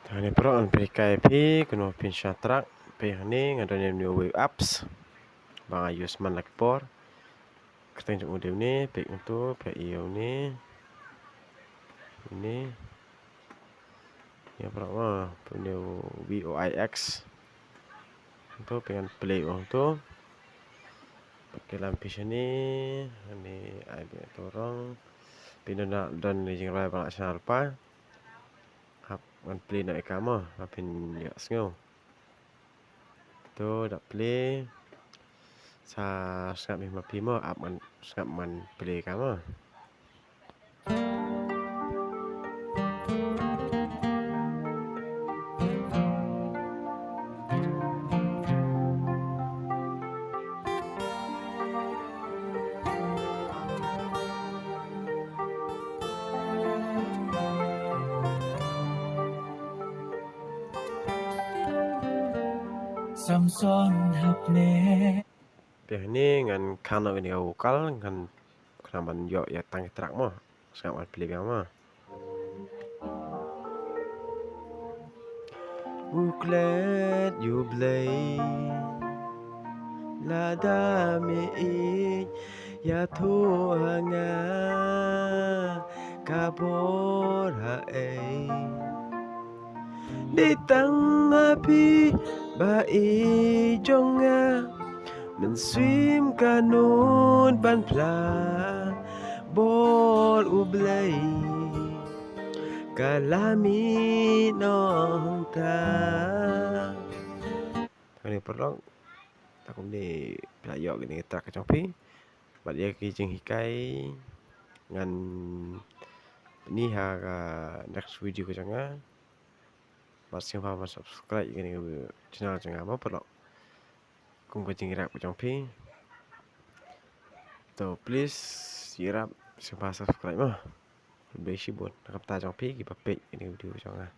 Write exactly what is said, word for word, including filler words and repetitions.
Hangne paralok ngan pyrkhat ïa phi kumno phin shna track. Peit hangne nga don ïa une u Wave Apps ba nga use man la ki por. Kyrteng jong u dei une, peit hangto, peit ïa une. Une. Ïa paralok ma, peit une u V O I X. Hangto peit ngan play ïa u hangto. Peit ki lam phi shane, hangne ai peit hangto rong. Peit don, don ne jingrwai ba nga shna lypa. Hap ngan play noh ïa ka mo, ba phin ïohsngew. To da play. Sa sngap ïa ma phi mo, ap ngan sngap ngan play ïa ka mo. Samson hapne. Peit hangne ngan khang noh kane ka vocal, ngan khnang ban ïoh ïa tang ki track mo. Sngap ngan play biang mo. U klet ïa u Blei lada me ïeit ïathuh ha nga, ka bor ha ei. Dei tang ma phi ba ïeit jong nga, mynsiem ka nud ban phla bor U Blei, ka la mih noh hangta. Hangne paralok, te kumne phi la ïoh kane ka track ka jong phi. Bad ïa ki jinghikai ngan pyni ha ka next video ka jong nga. Bad sngewbha ban subscribe ïa kane ka channel jong nga mo paralok. Kum ka jingïarap ka jong phi. To please ïarap, sngewbha subscribe mo. Khublei shibun na ka bynta jong phi kiba peit ïa kane ka video jong nga.